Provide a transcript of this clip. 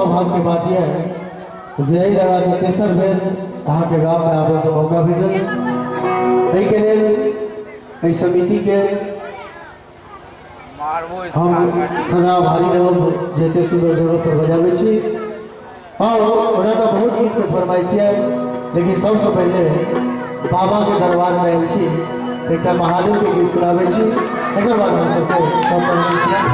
सौभाग्यके बात यऽ जे एहि लगाके तेसर बेर अहाँके गाममे आबैके मौका भेटल। एहिके लेल एहि समितिके हम सदा आभारी रहब जे एते सुन्दर जगह पर बजाबै छी। और ओना तऽ बहुत गीतके फरमाइश यऽ, लेकिन सबसँ पहिले बाबाके दरबारमे आयल छी, एकटा महादेवके गीत सुनाबै छी, एकर बाद अहाँ सबके सब तरहके सुनाब।